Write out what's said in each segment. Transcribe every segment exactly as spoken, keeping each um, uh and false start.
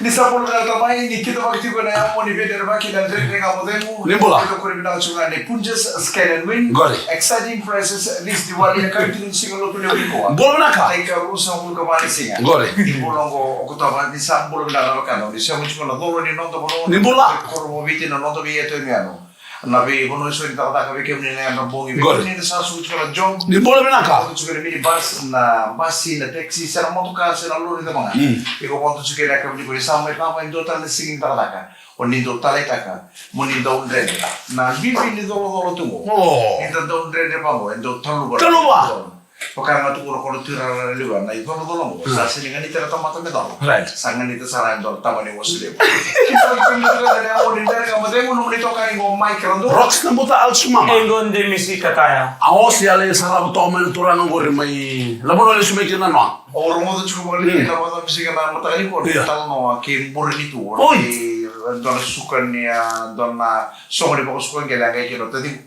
Ni sa bula vinaka tamai, ni kidavaki tiko na yavu ni veiderevaki na Dredre Ga Mo Cegu. Ni bula. Keitou kuri vinaka tiko ga ni Punjas Scan and Win. Qori. Exciting prices this Diwali, na kai tiko ni siga Lotu levu nikua. Bula vinaka. Na ikarua sagavulu ka va ni siga. Qori. Ni bula oqo Okotova, ni sa bula vinaka na wekada. Ni sema tiko na colo ni noda vanua. Ni bula. Koro Viti na noda vei eto ni yano. Na veivanua eso ni cakacaka, vei kemuni na yadra bogi, vei kemuni na sa suka tiko na job. Ni bula vinaka. Vodo tiko na minibus, na basi, na taxi, se na motoka, se na lori, cava ga. Mm. Iko vodo tiko ena yakavi nikua, ni sa mai cava e dua tale na siga ni cakacaka. O ni dau taleitaka mo ni dau dredre. Na bibi ni colocolo tu qo. O. Ni da dau dredre vaqo, e dau taluva. Taluva. Vaka ga tukuna o koya na Tui Rara na Liwa, na icolocolo qo sa sega ni ganita na tamata me colo. Right. Sa ganita sara e dua na tama ni wasu levu. Keitou kuri vinaka tiko ga ni Dredre Ga Mo Cegu, nomuni itokani qo Mike Radu. Rocks na buta Alsumama. E qo de misi kataya. A osi a lai sarava toka mai na turaga qori mai na vanua lesu mai kina na noa. Au rogoca tiko vakalevu na vakacabisika na mataka nikua na italanoa kei Burenitu. Oi. E dua na suka ni a dua na soqo ni vakasuka qele a qai kina o taciqu.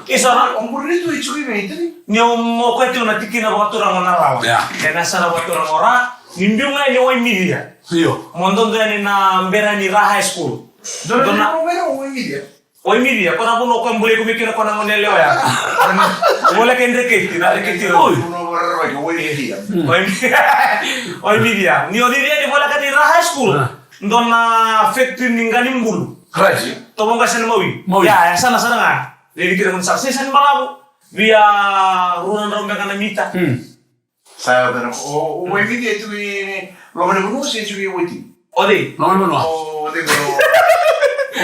Isa na o Burenitu e tiko i vei, taciqu? Ni o mo koya tiko na tikina vakaturaga o Nalawa. Ia. Ena yasana vakaturaga o Ra, ni biu ga yani o Waimidia. Io. Mo dodo yani na bera ni Ra High School. Dua na bera o Waimidia. O Waimidia, ko na vanua ko bulai iko mai kina ko na gone yalewa ya. Voleka i Dreketi, na Dreketi Road. Oi. Waimidia. Waimidia. Ni o cici yani voleka ni Ra High School. Ah. Dua na factory ni qa ni bulu. Right. Tovo qase na Maui. Maui. Ia, yasana sara ga. Cici kina ko na sara. Sesa ni balavu. Via rua na drau beka na mita. Hmm. Sa yaco na o, o Waimidia e tu i loma ni vanua se tu i Waititi? O cei? Loma ni vanua. O cei vanua?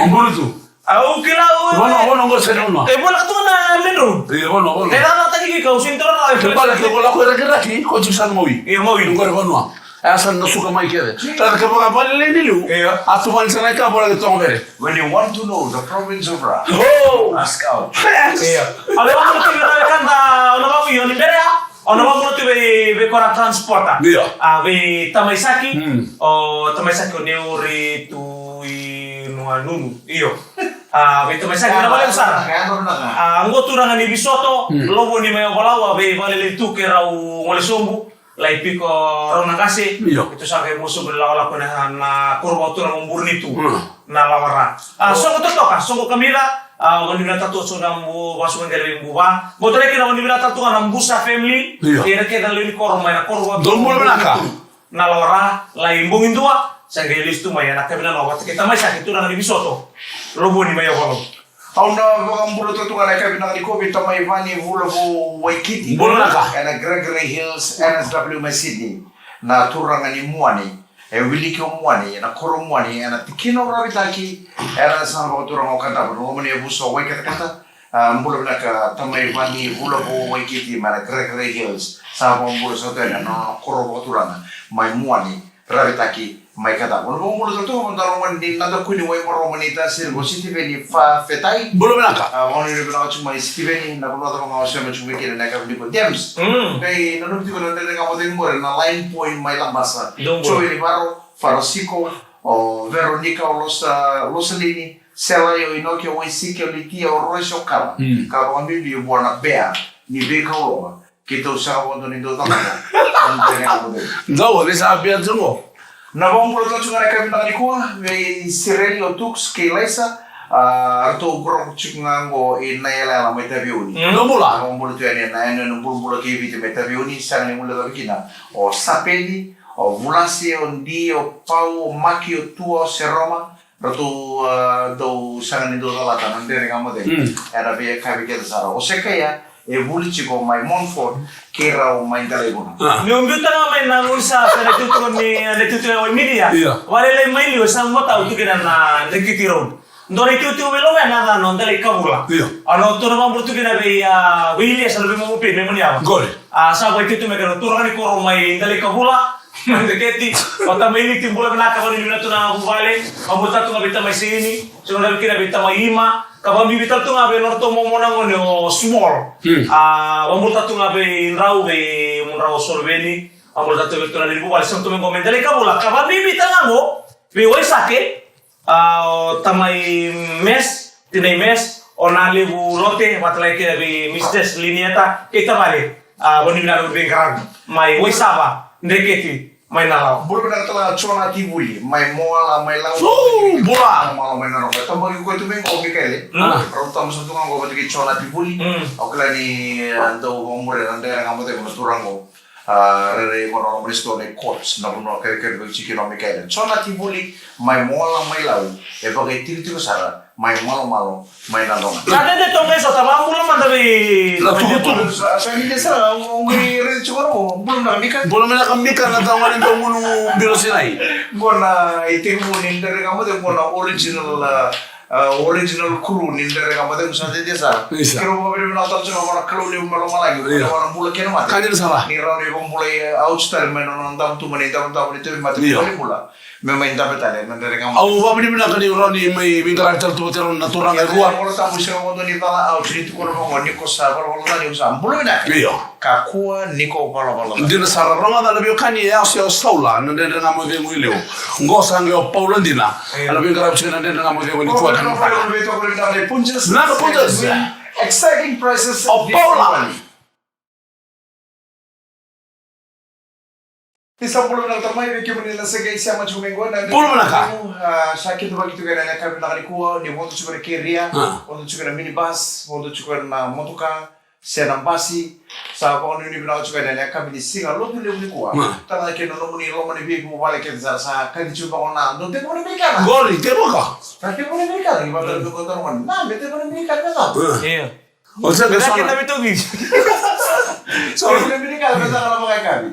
O Burenitu. Au kila o. Vanua, vanua qo se vanua. E voleka tu na main road. Io, vanua, vanua. E rara taki ki kau sin toro na. Ke bale ke ko lako i Rakiraki, ko tu sa na Maui. Io, Maui. Qori vanua. E yasana na suka mai kece. Tara ke vaka vale lei ni liu. Io. A tu vani sa na ika vola ke toga vere. When you want to know the province of Ra, oh, ask out. Yes. Io. Ale wangu tu vere kanda, ona vavu yo ni bere ya. Au na vakabula tu vei, vei koya na transporter. Io. A, vei tamai Saki. Mm. O tamai Saki o Neuri tu i Nua Nunu. Io. A, vei tamai Saki na vale sara. A, qo turaga ni Visoto, mm, lovo ni mai Ovalau, a vei vakalelei tu kei rau gole sobu, lai piko rau na qase. Io. Keitou sa qai mua sobu ni lakolako na, na koro vakaturaga o Burenitu. Mm. Na lawara. A, soqo totoka, soqo kamica, a, vanivinaka tale tu ga na bu, vasuka qele vei Buva. Qo tale kina vanivinaka tale tu ga na Busa family. Io. Era kece na lewe ni koro mai na koro vua. Dou bula vinaka. Na lawara, lai bogi dua, sa qai lesu tu mai, ena kavina na vata kei tamai Saki turaga ni Visoto. Lovoni mai Ovalau. Au na vakabula tale tu ga na kavina ni kovi tamai Vani Vula Vou Waikiti. Bula vinaka. Ena Gregory Hills, N S W mai Sydney. Na turaga ni Muani. E wiliki o Muani, ena koro Muani, ena tikina o Ravitaki, ena yasana vakaturaga o Kadavu, na loma ni yavusa o Waikatakata. A, bula vinaka tamai Vani Vula Vou Waikiti mai na Gregory Hills. Sa vakabula sara tu yani ena nona koro vakaturaga mai Muani, Ravitaki, mai Kadavu. Na vakabula tale tu ga vua na loma ni Nadakuni Waimaro mai Tasiri, o Sitiveni Fafetai. Bula vinaka. A, vakanuinui vinaka tiko mai Sitiveni, na vanua cava ga o sema tiko mai kina ena yakavi nikua. James. Mm. Qai nanumi tiko na Dredre Ga Mo Cegu qori na Line Point mai Labasa. Dou bula. Joeli Varo, Farasiko, o Veronica, o Losa, Losalini, Selaio, Inoke, o Waisike, o Litia, o Roisi, o Kala. Mm. Ka vakabibi vua na Bea ni veikau loma. Keitou sega vakadua ni dau cakava. Dau, ni sa Bea tu qo. Na vakabula tale tu ga na yakavi vinaka nikua vei Sireli, o Tuks kei Laisa. A, ratou qoroqoro tiko ga qo i Naiyalayala mai Taveuni. Mm. Dou bula. Na vakabula tu yani na yanuyanu bulabula kei Viti mai Taveuni, sega ni guilecavi kina o Sapeli, o Vulasi, o Di, o Pau, o Maki, o Tua, o Seroma. Ratou, a, dau sega ni dau calata na Dredre Ga Mo Cegu. Mm. Era veiyakavi kece sara. O Sekaia e vuli tiko mai Montfort, kei rau mai Delaivuna. A. Niu biuta ga mai na gaunisala, sa na itutu ni, na itutu ni media. Io. Vakalailai mai liu, sa matau tu kina na Dreketi Road. Dua na itutu vei Lovea na yacana o Delaikavula. Io. Au na tu na vakabula tu kina vei, a, vei Ilia, sa na vei Momo Pei, mai Maniava. Qori. A, sa vakaitutu mai kina turaga ni koro mai Delaikavula. Mai Dreketi, o tamai Initi, bula vinaka, vakanuinui vinaka tu na vuvale, vakabula tale tu ga vei tamai Seini, se na vei kina vei tamai Ima, ka vakabibi tale tu ga vei nodratou momo na gone o Small. Hmm. A, vakabula tale tu ga vei drau, vei mudrau o Soloveni, vakabula tale tu vei ratou na lewe ni vuvale, se na tu mai qo mai Delaikavula, ka vakabibi tale ga qo, vei Waisake, A, o tamai Mes, tinai Mes, o Nalevu Lote, vata kei vei Mistress Linieta, kei tavale, a, vakanuinui vinaka vei qaravi mai Waisava, Dreketi, Mai na lawa. Bula vinaka tale ga Jona Tivuli, mai Moala, mai Lau. Su, bula. Malo mai na roka. Tabaki koya tu mai qo Mikaele. Mm. Rau tabu sa tu ga qo vata kei Jona Tivuli. Mm. Au kila ni, eh, dau vakamuri na dredre ga mo cegu na turaga qo. Ah, rairai qo na loma ni sitoa na Courts, na vanua kerekere vei tiki na Mikaele. Jona Tivuli, mai Moala, mai Lau. E vakaitikotiko sara. Mai Malomalo, mai Nadroga. Sa dede toka eso, sa vakabula mada vei na tukutuku. Sa, sa dede sara, au, au qai raici tiko na, bula vinaka Mika. Bula vinaka Mika, na tau gone dau gunu biro sinai. Qo na itekivu ni Dredre Ga Mo Cegu, qo na original, ah, ah, original crew ni Dredre Ga Mo Cegu, sa dede sara. Isa. Keirau vakavinavinaka tale tiko vua na Kalou levu mai lomalagi, ia, vua na bula kei na mate. Ka dina sara. Ni rawa ni vakabulai, ah, au tale mai na nona damudamu ni damudamu ni tauvimate. Ia. Ni bula. Me mai dabe tale na Dredre Ga Mo Cegu. Au vakavinavinaka ni rawa ni mai veiqaravi tale tu vata kei na turaga e rua. Vola Tabu sega vodo ni cala, au sega ni tukuna vaqo ni ko sa valavala ca, ni ko sa bula vinaka. Io. Kakua ni ko valavala ca. Dina sara, rogoca na veiwekani, e yawa se o Saula na Dredre Ga Mo Cegu i liu. Qo sa qai o Paula dina. Io. Ana veiqaravi tiko na Dredre Ga Mo Cegu nikua. Vinaka Punjas. Exciting prices. O Paula. Ni sa bula vinaka tale mai vei kemuni na sa qai sema tiko mai qo na, bula vinaka. Ah, sa kidavaki tiko ena yakavi vinaka nikua, ni vodo tiko ena keria, ah, vodo tiko ena minibus, vodo tiko ena motoka, se na basi. Sa vakanuinui vinaka tiko ena yakavi ni siga Lotu levu nikua. Ah. Tale ga kei na nomuni loma ni veivuvale kece sara, sa kaci tiko vaka na dau tekivu na Amerikana. Qori, tekivu ka? Sa tekivu na Amerikana, ni vata na, ah, tekivu na Amerikana, me cava? Ah. Io. O sa qai sona.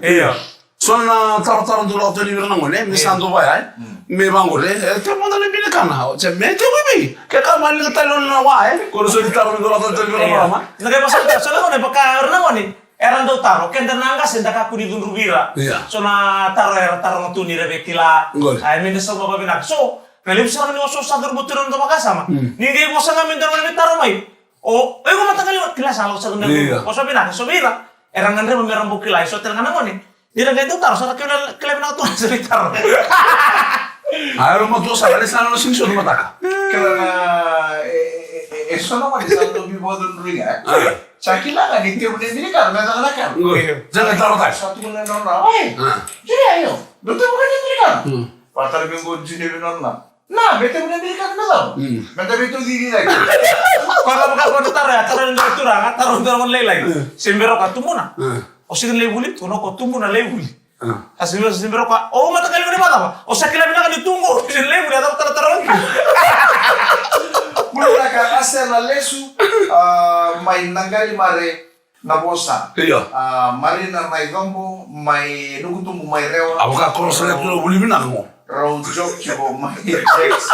Io. So na tarotaro dau lako tani vei ira na gone, me sa dau vaya, e? Mm. Me vaqori, e, tekivu mada na Amerikana, o sa me tekivu i vei? Ke ka mani ka tali ona na wa, e? Ko na soli taro me dau lako tani vei ira na gone. Na qai vasa taro, so na gone, vaka ira na gone, era dau taro, keda na qase da kakua ni cudruvi ira. Io. So na taro era taro ga tu ni ra via kila. Qori. Ai, me da sauma vavinaka. So, na levu sara ni o so sa curu butu na noda vakasama. Mm. Ni qai vosa ga me dua na gone me taro mai. O, o iko mataqali, kila sa lako sara na, io, o so vinaka, so vei ira. Era gadreva me ra bau kila, e so tale ga na gone. Ni ra qai dau taro, sa ra kila, kila vinaka tu ga sa vei taro. A, era matua sara, era sa na sini so na mataka. Kila na, e, e, e, e so na gone sa dau vei vakacudruya, e? A. Sa kila ga ni tekivu na Amerikana, me caka na ka. Io. Sa qai taro tale. Sa tukuna na nona, oi. A. Junior, io. Dou tekivu na Amerikana. Mm. Vakatara vei qo Junior vei nona. Na, me tekivu na Amerikana me cava? Mm. Me da veitaucici cake. Ko na vaka ko na taro ya, taro ni dua na turaga, taro ni dua na gone lailai. Mm. Se bera ko a tumuna. Mm. O sega ni lai vuli, tukuna ko tumuna lai vuli. Mm. A se bera, se bera ko a, o mataqali ko ni vakacava? O sa kila vinaka ni tu qo, o sega ni lai vuli, a cava taratara qo? Bula vinaka, Asena Lesu, a, mai Naqalimare, na vosa. Io. A, Marina Naicobo mai Nukutubu mai Rewa. A vaka koro sa letu na vuli vinaka mo. Rau Job tiko mai Jex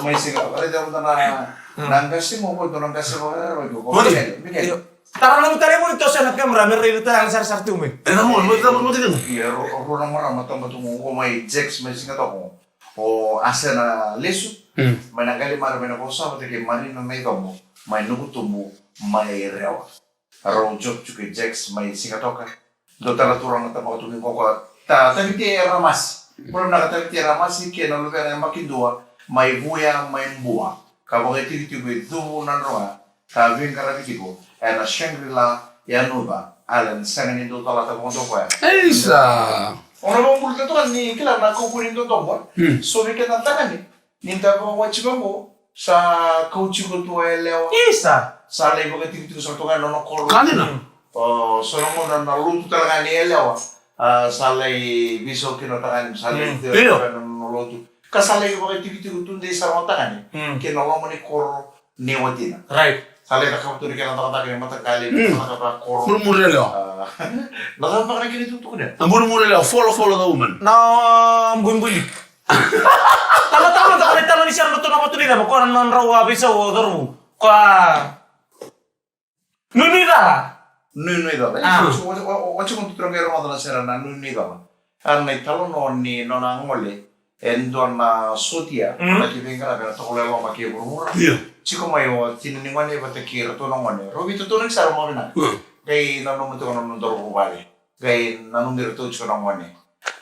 mai Siga. Raica vata na, na qase mo, vata na qase mo, Rau Job. Moni. Moni. Io. Tara na mutare mo ni toso na camera, me raica tale na sarasara tu mai. E na mo, mo tara mo tara. Io, ro, ro na mara matamba tu mo mai Jex mai Siga Toka. O Asena Lesu. Mm. Mai Naqalimare mai na vosa, vata kei Marina Naicobo mai Nukutubu mai Rewa. Rau Job tiko i Jex mai Siga Toka. Dua tale na turaga tabaka tu mai qo ko a ta, Tavite Ramasi. Bula vinaka Tavite Ramasi kei na luvena e Makidua mai Vuya mai Bua. Ka vakaitikotiko i Cuvu Nadroga. Ka veiqaravi tiko ena Shangri-La Yanuca Island, sega ni dau calata vakadua koya. Isa. O na vakabuluta toka ni kila na kaukaua ni dodonu. Mm. So vei keda na tagane. Ni da vakawati vaqo, sa kau tiko tu a yalewa. Isa. Sa lai vakatikotiko sara tu ga ena nona koro. Ka dina. O, so na gauna na lotu tale ga ni yalewa. A, sa lai veisau kina o tagane, sa lai, mm, tiko ena nona lotu. Ka sa lai vakatikotiko tu dei sara o tagane. Mm. Kei na loma ni koro ni watina. Right. Sa lai cakava tu na kena cakacaka ni mataqali, mm, cakacaka vakoro. Murimuri yalewa. A, na cava beka na kena itukutuku ya? Na murimuri yalewa, follow, follow the woman. Na buibui. Talo, talo, talo, talo ni sera na tona vatu ni cava, ko na nodrau a veisau o cauravou. Ko a nuinui cala. Nuinui cala. A. Oti, oti, oti, oti mo tu toro qai rogoca na sera na nuinui cala. A na italanoa ni nona gole e dua na sotia, mm, na ki veiqaravi ena tokolo e loma kei vuravura. Io. Tiko mai o tina ni gone vata kei iratou na gone. Rau veitotonaki sara vakavinaka. Mm. Qai nanuma tiko na nodaru vuvale. Qai nanumi iratou tiko na gone.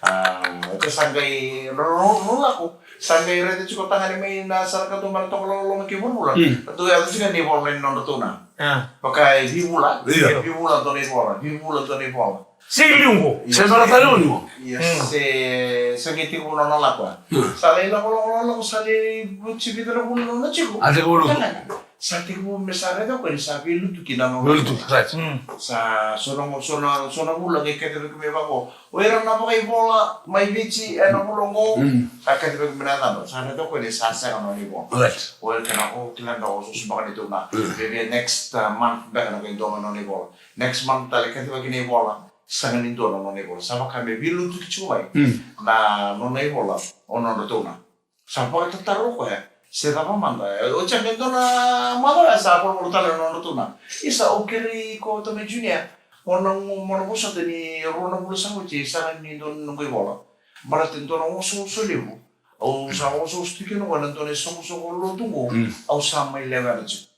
A, ke sa qai ro-, ro-, ro-, lako, Sa qai raica tiko tagane mai na sa na kadua mai na toka loloma kei vuravura. Mm. Ratou yaco tiko na ivola ni nodratou na. Ah. Vaka e vivula. Io. Vivula dua na ivola. Vivula dua na ivola. Se liu qo. Io. Se mera tale oni qo. Io, mm, se, se qai tekivu nona lako. Mm. Sa lai lako, lako, lako, lako, sa lai lutu vica na vula nona tiko. A tekivu lutu. Tagane. Sa tekivu me sa raica o koya ni sa veilutu kina na nona. Veilutu, right. Mm. Sa so na, so na, so na vula qai kacivaki mai vaqo. O ira na vakaivola mai Viti ena vula oqo. Mm. Sa kacivaki mai na yacadra. Sa raica o koya ni sa sega na nona ivola. Right. O ira kena, o kila, da o susu beka ni tou na. Mm. Vevia next, uh, month beka na qai dua na nona ivola. Next month tale kacivaki na ivola. Sega ni dua na nona ivola. Sa vaka me veilutuki tiko mai. Mm. Na nona ivola o nodratou na. Sa vakatataro o koya, se cava mada. E, oti ya me dua na macawa ya sa volavola tale na nodratou na. Isa, au kerei iko tama Junior. Mo na, mo na vosota ni rua na vula sa oti, sega ni dua na noqu ivola. Baleta e dua na osooso levu. Au sa osooso tiko kina qo ena dua na isoqosoqo lotu qo. Mm. Au sa mai lewena tiko.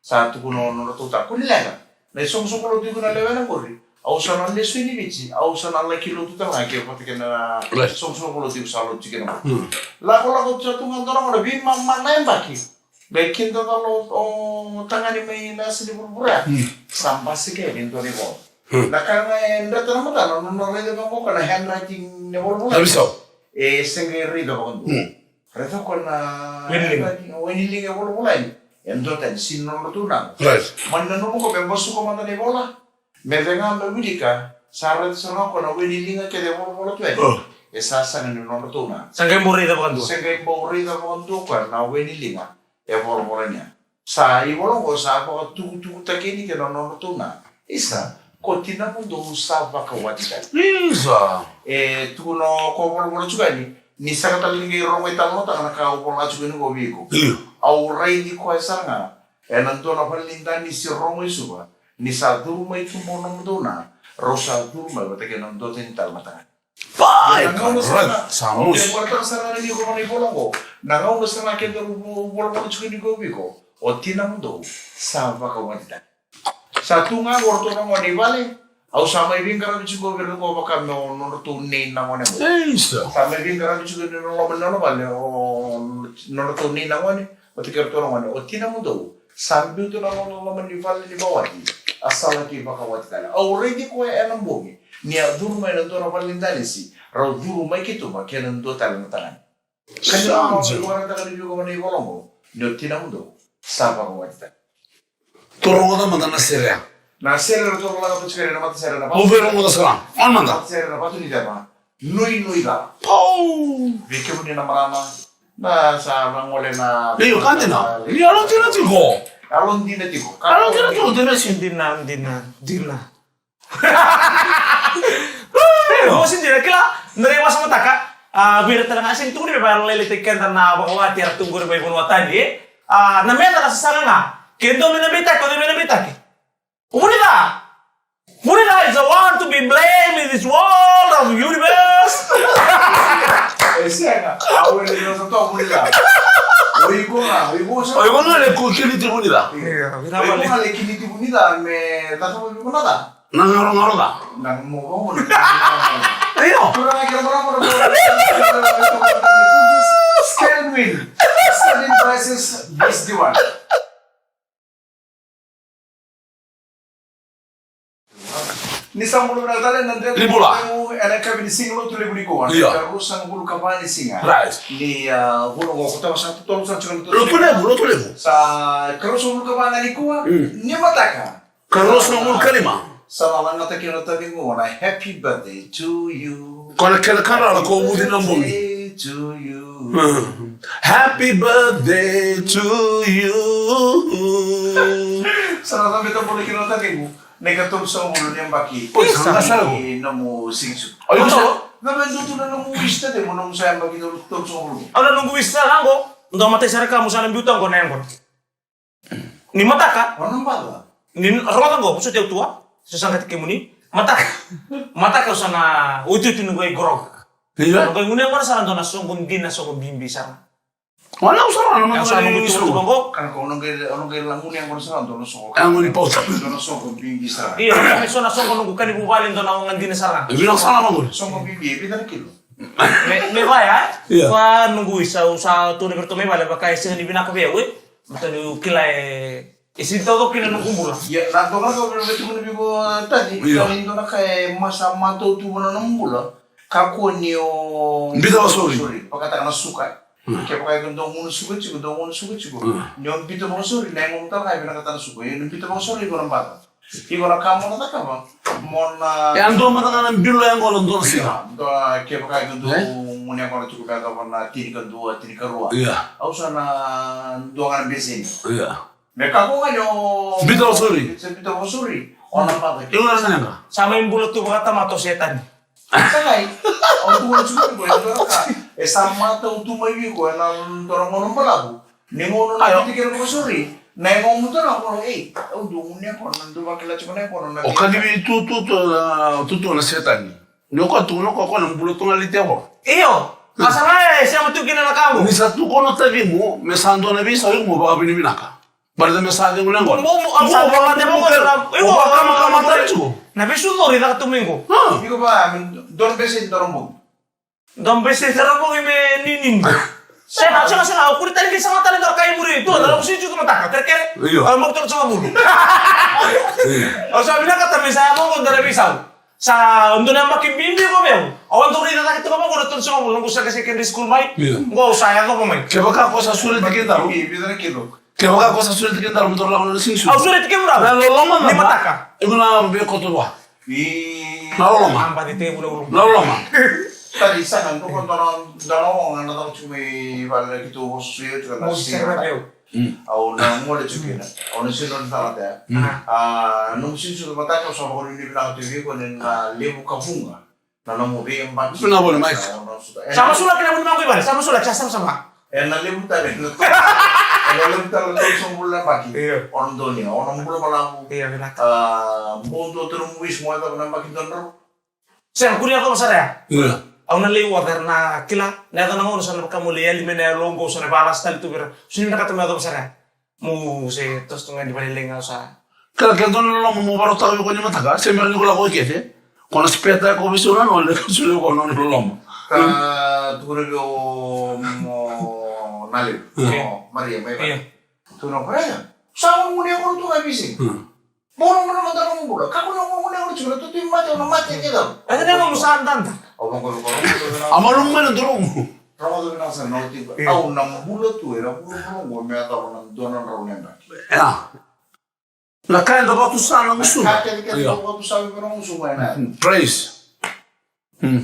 Sa tukuna o nodratou ta, kua ni leqa. Na isoqosoqo lotu iko na lewena qori. Au sa na lesu i Viti, au sa na laki lotu tale ga ke vata kei na, right, isoqosoqo lotu iko sa lotu kina qori. Mm. Lakolako tu sa tu ga dua na gauna veimama na yabaki. Qai kidacala o tagane mai na yasa ni vuravura. Mm. Sa basika yani e dua na ivola. Mm. Na ka ga e dreta na matana, nona raica vaqo na handwriting ni volavola. Na veisau. E se qai raica vakadua. Mm. Raica ko na wai ni liga, wai ni liga e volavola yani. E dua tani, sega ni nodratou na. Right. Mani nanuma ko me basuka mada na ivola. Me cega me wilika, sa raica sara ga ko na wai ni liga kece e volavola tu yani. Oh. E sa sega ni nodratou na. Sa qai bau raica vakadua. Sa qai bau raica vakadua ko na wai ni liga e volavola yani. Sa ivola qo sa vakatukutukutaki yani kei na nodratou na. Isa, ko tinamudou sa vakawati tale. Isa. E tukuna o ko volavola tiko yani, ni sega tale ni qai rogo i tale na mataka na ka au vola tiko yani qo vei iko. Io. Au raici koya sara ga ena dua na vale ni danisi rogo i Suva, ni sa curu mai tu mo nomudou na, rau sa curu mai vata kei na dua tani tale na tagane. Pai, na gauna sara, right, sa musu. Au via vakaraitaka sara ga ni ko vana ivola qo. Na gauna sara ga keda vo-, volavola tiko ni ko vei iko. O tinamudou sa vakawati tale. Sa tu ga qo ratou na gone i vale. Au sa mai veiqaravi tiko vei iratou qo vaka me o nodratou nei na gone qo. Isa. Sa mai veiqaravi tiko ni loma ni nona vale o nodratou nei na gone. Vata kei ratou na gone, o tinamudou sa biuta na nona loma ni vale ni vakawati, a sa laki vakawati tale. Au raici koya ena bogi ni a curu mai na dua na vale ni danisi, rau curu mai ki tuba kei na dua tale na tagane. Ka ni sa vakaraitaka ni vei iko na ivola qo ni o tinamudou sa vakawati tale. Tou rogoca mada na sere ya. Na sere ratou lako tu tiko ena matasere na vatu. Mo vei rogoca sara. On mada. Matasere na vatu ni ceva. Nuinui cala. Pau! Vei kemuni na marama, na sa na gole na. Io, ka dina. Ni yalodina tiko. Yalodina tiko. Yalodina tiko, dina si. Dina, dina, dina. E, o si dina, kila, na rei vakasamataka, a, vei ira tale ga sega ni tukuni me vakalailai tiko keda na vakawati era tu qori mai vanua tani, e. A, na meca na sasaga ga, ke dua me na beitaki, o cei me na beitaki? O vunica! Vunica is the one to be blamed in this world of universe! E sega, au e lewa sa toa vunica. O iko ga, o iko sa. O iko ga le ko kini ti vunica. Io, o iko ga le kini ti vunica me caka vei vunica. Na garogaro ca. Na mo mo mo. Io. Tura na kira mara mara mara. Skelwin. Sudden crisis, this the one. Ni sa bula vinaka tale na Dredre Ni Bula. Levu ena yakavi ni siga Lotulevu nikua. Io. Ka ruasagavulu ka va ni siga. Right. Ni, ah, vula qo ko tawa sa totolo sa tiko na Lotulevu, Lotulevu. Sa ka ruasagavulu ka va ga nikua. Mm. Ni mataka. Ka ruasagavulu ka lima. Sa na lagata kina na taciqu na happy birthday to you. Ko na kena ka rala ko uci na bogi. Birthday to you. Mm. Happy birthday to you. Sa na cabe tabula kina na taciqu na ikatolusagavulu ni yabaki. Oi, sa na sa. Ni nomu siga sucu. Oi, sa. Na me dutu na nomu wish tale mo nomu sa yabaki tolusagavulu. Au na noqu wish sa qo. Dua matai sara ka mo sa na biuta qo na yaqona. Ni mataka. Ona bala. Ni rogoca qo, vosoti au tua. Se saqati kemuni. Mataka. Mataka au sa na utiuti ni qai grog. Io. Au qai gunu yaqona sara dua na soqo dina, soqo bibi sara. Ona au sara na mataka ni soqo. Kana ko ona qai, ona qai la gunu yaqona sara dua na soqo. Yaqona ni pauta. Dua na soqo bibi sara. Io, so na soqo noqu kani vuvale dua na oga dina sara. Vina sara na gunu. Soqo bibi, e vica na kilo? Me, me vaya, e? Ia. Vua noqu isa, au sa tukuna vei iratou mai vale, vaka e sega ni vinaka vei au, e? Baleta niu kila e, e sega ni taucoko kina noqu bula. Ia, na toka na ka vei, vei tukuna vei iko, Tani, ia, ni dua na ka e masa matau tu vua na nomu bula, kakua ni o biuta vakasori. Vakataka na suka. Hmm. Kevaka e dua gauna suka tiko, dua gauna suka tiko. Hmm. Ni o biuta vakasori, na yagomu tale ga e vinakata na suka. Ia, ni biuta vakasori, iko na bata. Iko na ka mo na cakava, mo na. E a dua mada ga na bilo e yagola, dua na siga. Ia, dua, kevaka e dua, e? Gunu yaqona tiko me yacova na tinikadua, tinikarua. Ia. Au sa na dua ga na beseni. Ia. Me kakua ga ni o biuta vakasori. Se biuta vakasori, o na bata. Iko na sega. Sa mai bula tu vakatamata o Setani. Sa qai, au tukuna tiko vei iko, e dua na ka e sa matau tu mai vei iko ena dua na gauna balavu. Ni gauna o na biuta kina vakasori, na yagomu tu na koro, ei, au dua gunu yaqona, dua vakila tiko na yaqona, na. O ka ni veitutu tu na, tutu na Setani. Ni o koya tukuna o koya, o koya na bula tu ga lai tevoro. Io, a sa qai, e sema tu kina na ka qo. Ni sa tukuna o tacimu me sa dua na veisau, iko mo vakavinavinaka. Baleta me sa cegu na yaqona. Mo, mo, au sa, mo, mo, mo, mo, mo, mo, mo, mo, na vesu cori caka tu mai qo. Ah. Iko va, me dua na bese ni dua na bogi. Dua na bese ni dua na bogi me ninini. Sega, sega, sega, au kuri tale ki saga tale dua ka i muri, dua, dua na kusi tu mataka, kerekere. Io. Au moku tolu sagavulu. Io. Au sa vinakata me sa moku dua na veisau. Sa dua na yabaki bibi ko meu. Au a dau raica cake tiko vaqo na tolu sagavulu, noqu saka secondary school mai. Io. Qo au sa yacova mai. Kevaka ko sa sureti kedaru. Io, io, io. Kevaka ko sa sureti kedaru mo daru lako na siga ni sucu. Au sureti kemudrau. Na loloma ni mataka. Iko na via koto vua. Io. Na loloma. Amba de tebu na loloma. Na loloma. Tadi sana, dua na, dua na oga na caka tu mai vale na keitou vosa sui oti na sira. Mm. Au na gole tu kina. Au na sino na tala te. Mm. A, nomu siga ni sucu mataka, au sa vakanuinui vinaka tu vei iko ni na levu ka vuqa na nomu veiyabaki. Vinaka voli, Mike. Sa masulaki na vuli maqo i vale, sa masulaki, sa savasava. E na levu tale na to-, e na levu tale na tolusagavulu na yabaki. Io. O na donuya, o na bula balavu. Io, vinaka. A, bau dua tu nomu wisi mo yacova na yabaki dua na drau. Sega, kua ni yacova sara ya. Io. Au na lai oca, era na kila, na yaco na gauna sa na vaka mo lai yali mai na yaloqu, au sa na vakalasa tale tu vei ira. Au sega ni vinakata me yacova sara ya. Mo se toso tu ga ni valelai ga, au sa. Kila, ke dua na loloma mo vakarautaka vei koya ni mataka, se bera ni ko lako i kece. Ko na spare tire ko veisau na nona, solia ko na nona loloma. Ka tukuna vei au o Nalevu. Io. O Maria, mai vale. Io. Tukuna o koya, sa gunu yaqona tu ga e veisiga. Hmm. Bau na gunu yaqona tu na nomu bula. Kakua ni gunu yaqona tu na tutu i mate, o na mate kece. E na nomu sa dada. Au vaqo, vaqo, vaqo, vaqo. A malumu mai na doromu. Rogoca vinaka sara na oti. Io. Au na bula tu, e na bula bula qo me yacova na dua na drau na yabaki. Ia. Na ka eda vakatusa na gusuma. Na ka kece kece eda vakatusa vei ira na gusuma ena. Praise. Hmm.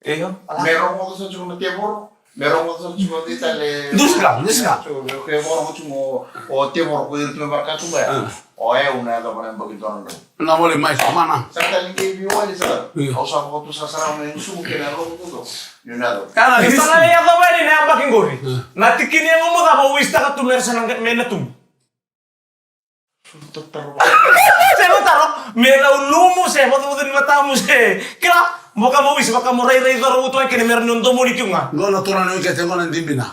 Io. Me rogoca sara tiko na tevoro. Me rogoca sara tiko na tale. Dusi ka, dusi ka. Tiko, ke rogoca tiko o tevoro ko ira tu me vaka tu baya. Ah. O yau na yacova na yabaki dua na drau. Na voli mai, mana. Sa tale ni kei vei wali sara. Io. Au sa vakatusa sara na gusuma kei na rogo tu. Ni na yacova. Ia na history. Sa na yacova ni na yabaki qori. Io. Na tikini yagomu cava o wisitaka tu me ra sa na, me na tubu. Se mo taro, me na ulumu, se vacuvacu ni matamu, se kila, mo ka mo wisi, vaka mo rairai coro utu ake ni mera ni o domoni tiko ga. Qo na toro na wikete, qo na dibina.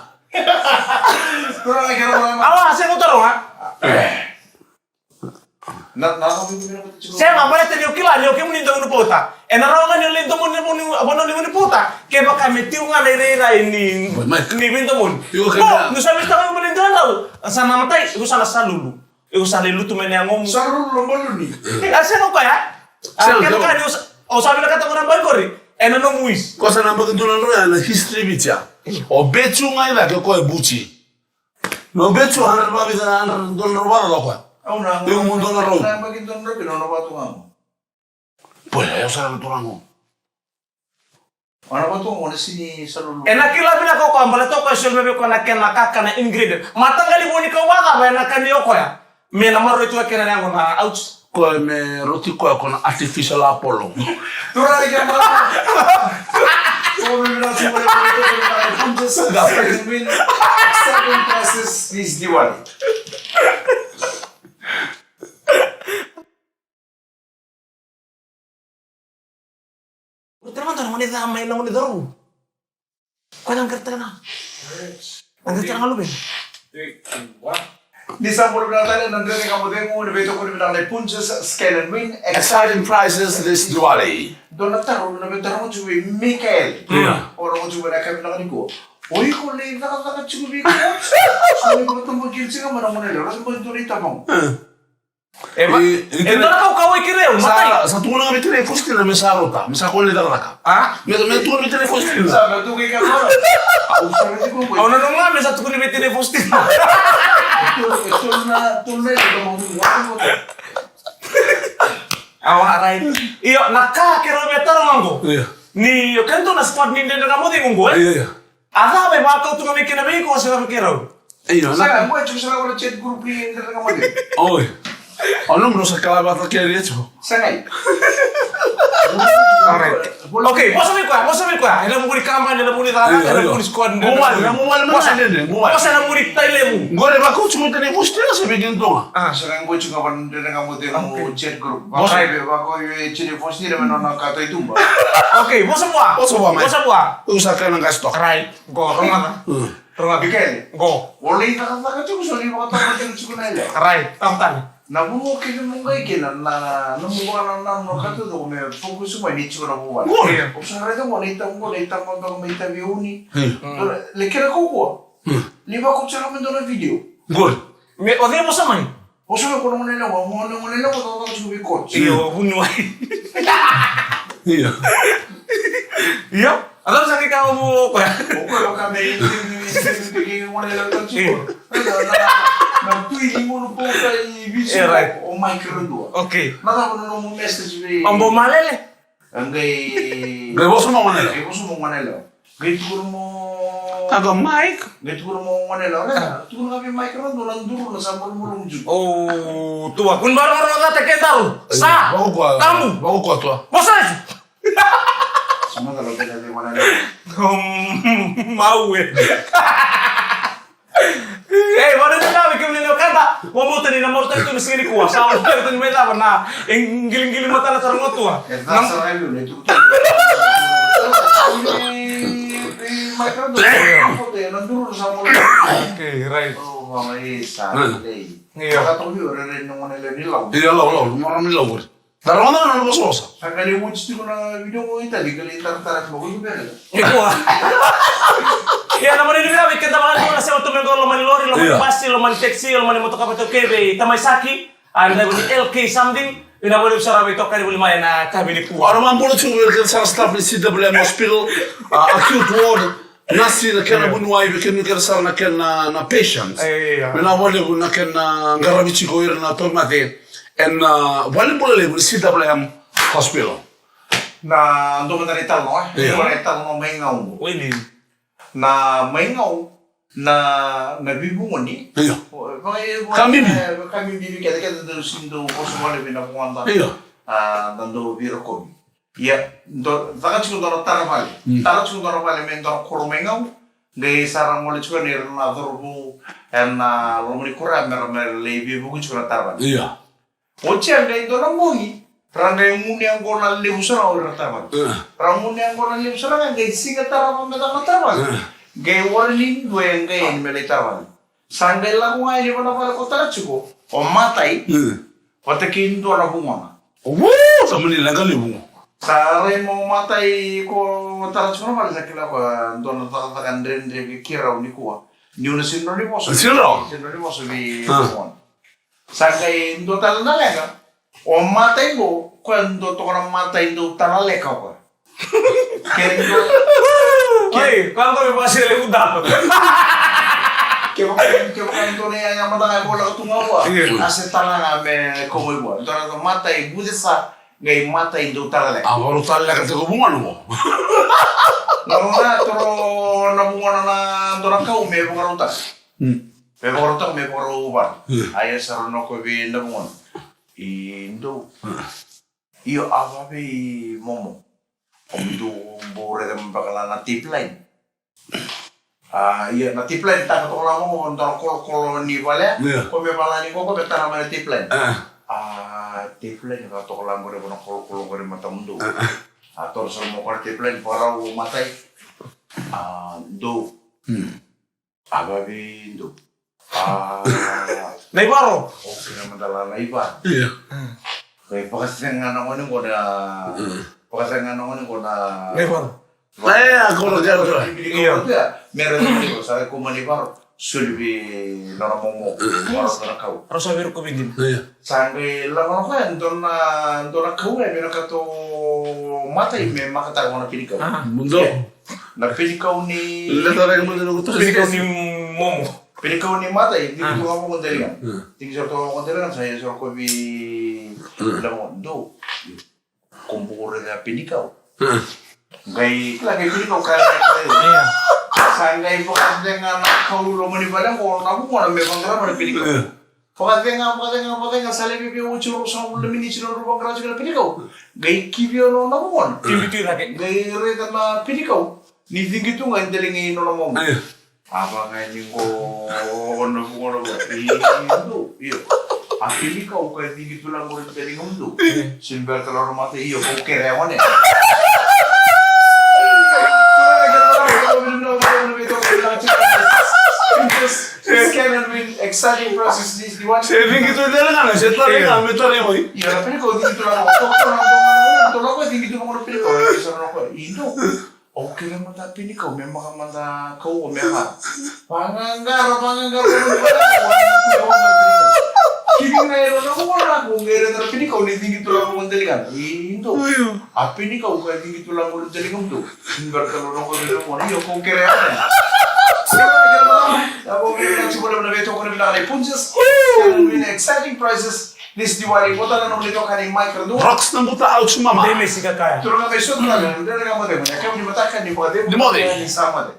Awa, se mo taro ga. Na, na, na, se ga, baleta ni o kila, ni o kemuni dau ni pauta. E na rawa ga ni o lai domoni, vanua ni pauta. Kevaka me tiko ga na irairai ni, ni veidomoni. Io, kevaka. Qo, ni sa wisi tiko ga me lai domoni rau. Sa na matai, iko sa na salulu. Iko sa lai lutu mai na yagomu. Sa ruru na baluni. A, sega o koya. A, sega, kevaka ni o sa, o sa vinakata mo na bai qori, ena nomu wisi. Ko sa na yabaki dua na drau ya na history Viti ya. O Betu ga i cake, o koya e Buti. Na o Betu hundred vakavica, hundred, dua na drau vakacaca o koya. Au na, iko mo dua na drau. Na yabaki dua na drau kina, au na vatu ga. Boy, e au sara na turaga. Ena kila vinaka o koya, baleta o koya e soli mai vei koya na kena kakana ingredient. Mataqali vo ni kau vakacava ena kania o koya. Me na maroroi tu ga kina na yago na ouch. Koya me roti koya ko na artificial apollo. Turaga kei na marama. Seven classes this Diwali. Ura tale mada na gone ca mai na gone cauravou. Koya na qara tale ga. Na qara tale ga luvena. Three, two, one. Ni sa bula vinaka tale na Dredre Ga Mo Cegu, ni veitokoni vinaka na Punjas, Scan and Win, exciting prizes this Diwali. Dua na taro na veitaroga tiko vei Mikael. Io. O rogo tiko vei na ka vinaka nikua. O iko lai cakacaka tiko vei coach. So ni vakatabakila tiko mai na gone yalewa. Raica mai dua na itabagauna. E va, e dua na kaukauwa i keirau, matai. Sa tukuna ga vei Tinai Fositina me sa rauta, me sa kua ni cakacaka. A? Me, me tukuna vei Tinai Fositina. Sa me tukuna i ka kora. Au sa vei tiko. Au nanuma ga me sa tukuna vei Tinai Fositina. Tolu, tolu na, tolu na iko mo mo. Awa, right. Io, na ka keirau me taroga qo. Io. Ni, o keda na squad ni Dredre Ga Mo Cegu qo, e? Io, io. A cava e vakau tu ga mai kina vei iko se cava keirau? Io, na. Sega, qo e tiko sara qo na chat group ni Dredre Ga Mo Cegu. Oi. O nomu sa kala vata kei ria tiko. Sega. Alright. Okay, vosa mai koya, vosa mai koya. Ena vuku ni kabani, ena vuku ni cakacaka, ena vuku ni squad. Qo wale, qo wale, qo wale, qo wale. Vosa ena vuku ni tai levu. Qo e vakau tiko mai Tinai Fositina se vei keda tu ga. A. Sega, qo e tiko ga vei Dredre Ga Mo Cegu chat group. Vosa. Vakau vei, vakau vei Tinai Fositina me nona kato i tuba. Okay, vosa vua. Vosa vua mai. Vosa vua. Au sa kaya na qasi toka. Right. Qo, rogoca. Mm. Rogoca. Mikaele. Qo. O lai cakacaka tiko, so lai vakataka tiko na yalewa. Right. Tau tani. Na vanua kece mo qai kina, na, na nomu vakanananu, na ka taucoko me focus mai ni tiko na vuvale. Qori. Io. O sa raica qo na itavi, qo na itavi beka mai Taveuni. Io. Qori, le kena kaukauwa. Io. Ni vakau sara me dua na video. Qori. Me, o cei vosa mai? O sa me ko na gone yalewa, gone, gone yalewa, ko cakacaka tiko vei coach. Io, vuniwai. Io. Io. A cava sa qai kaya o koya? O koya vaka me interview, interview, interview, gone yalewa tiko. Io. Na, na, na tui ni gunu pouta i Viti. E, right. O Mike Radua. Okay. Na cava na nomu message vei? O Bo Malele? Qai. Qai vosa mo gone yalewa. Qai vosa mo gone yalewa. Qai tukuna mo. Aka Mike. Qai tukuna mo gone yalewa. Tukuna ga vei Mike Radua na duru na sa malumalumu tiko. O, tua. Kua ni vakarogorogo cata kedaru. Sa. Vakaukauwa. Tabu. Vakaukauwa tua. Vosa. Sa macala keda vei gone yalewa. Maue. Ei, vakanuinui vinaka vei kemuni na wekada. Vakabauta ni na marautaki tu na siga nikua. Sa vakabauta ni mai cava na, e, qiloqilo matana sara ga tua. E, na sa rai vei, na tukutuku. Okay, right. Io. Io, lau, lau, mara ni lau. Taroga na nona vosavosa. Sa qai lai watch tiko na video qo i tali, qai lai taratara tiko qo i bele. Nikua. Ia, na vakanuinui vinaka vei keda vakalevu na sema tu mai qo, loma ni lori, loma ni basi, loma ni taxi, loma ni motoka vata kei vei tamai Saki. A, na vei L K something. Ina valevu sara vei tokani voli mai na kavi nikua. Ora ma bula tu vei keda sara staff ni C W M Hospital, a, acute ward. Nasi na kena vuniwai vei kemuni kece sara na kena, na patients. Io. Me na valevu na kena qaravi tiko ira na tauvimate ena, a, valenibula levu ni C W M Hospital. Na dua mada na italanoa, e? Io. Dua na italanoa mai Gau. Wini. Na mai Gau, na, na veivugoni. Io. Ka bibi. E, ka bibi vei keda, keda dau sega ni dau vosa wale vei na vugoda. Io. A, na dau veirokovi. Ia, dau caka tiko dua na tara vale. Mm. Tara tiko dua na vale me dua na koro mai Gau. Qai sa ra gole tiko yani ira na cauravou ena loma ni koro ya me ra, me ra lai veivuke tiko na tara vale. Ia. Oti ya qai dua na bogi, ra qai gunu yaqona levu sara ga o ira na tara vale. Ia. Ra gunu yaqona levu sara ga qai siga tarava me caka na tara vale. Ia. Qai warning dua ya qai yani me lai tara vale. Sa qai lako ga yani vei na vale ko tara tiko, o matai. Ia. Vata kei dua na vugona. Wu, sa mani leqa levu. Sa rai mo matai ko tara tiko na vale, sa kila ko dua na cakacaka dredre vei keirau nikua. Niu na sega ni rawa ni vosa. Sega ni rawa. Sega ni rawa ni vosa vei vugona. Sa qai dua tale na leqa. O matai qo, koya dua toka na matai dau tala leka o koya. Kevaka, oi, koya qo me vakasele udalo. Kevaka, kevaka dua na iyaya mada ga e voleka tu ga vua. Io. A se tala ga me kau mai vua. Dua na matai bucesa, qai matai dau tala leka. A, vakarau tala leka tiko vugona qo. Qo ga toro na vugona na dua na kau me vakarautaka. Hmm. Me vakarautaka, me vakarautaka. Hmm. A ia sa rau na koya vei na vugona. I dou. Hmm. Io, a vavei momo. O dou bau raica beka la na tape line. A, ia, na tape line, taka toka la momo, dua na kolokolo ni vale. Ia. Ko me vala ni ko, ko me tara mai na tape line. A. A, tape line, ka toka la qori, ko na kolokolo qori matamudou. A, a. A, toro sara mo ko na tape line, vakarau matai. A, dou. Hmm. A vavei dou. Ah, Naivaro. Okay, na madala Naivaro. Ia. Kai vakasega na gone qo na. Vakasega na gone qo na. Naivaro. Ia, ko na kero. Ia. Mera ni ko sa ko mani varo. Soli vi nona momo. Varo nona kau. Rau sa vei rokovi dina. Ia. Sa qai lako na koya dona dona kau e me na kato mata i me makataka na pinikau. Mundo. Na pinikau ni. Leta rega mundo na kutu. Pinikau ni momo. Pinikau ni mata i diki tu ngamo kontelinga. Diki soro tu ngamo kontelinga sa ia soro kovi. Lako do. Ko buku raica pinikau. Qai kila qai pinikau ka. Sa qai vakacega na kau loma ni vale qo na vugona me vaqarava na pinikau. Vakacega vakacega vakacega sa levi vei oti ruasagavulu na miniti na rau vaqara tiko na pinikau. Qai kivi o na vugona. Kivi tu i cake. Qai raica na pinikau ni cigi tu ga e delegi nona momo. A vaka ni qo na vugona qo. Io. A pinikau ka cigi tu la qo ni taliga mudu. Sini bera tala ora mata io ko kere a gone. This can be an exciting process this one. Se vingi tu dela ngana se tala ngana me tala ngoi. Io na pinikau cigi tu la qo. Ko na qo na qo cigi tu la qo na pinikau. Sa na qo. Io. Au kere mada pinikau me maka mada kau o me ka. Vagagara, vagagara, vagagara. Kiri na ero na vagagara ko ngere na pinikau ni dingi tu la ko delikan. Indo. A pinikau ka dingi tu la ko delikan tu. Ngar ka lo ko ko ni ko kere. Ya ko kere na tiko na veto ko na vila punches. Exciting prizes. This Diwali, vota na nomuni itokani mai Karadua. Rocks na buta, ouch mama. Dei me sika kaya. Turaga mai Sotuna, dei na ka mate, mate. Kau ni mataka ni mate. Ni mate. Ni sa mate.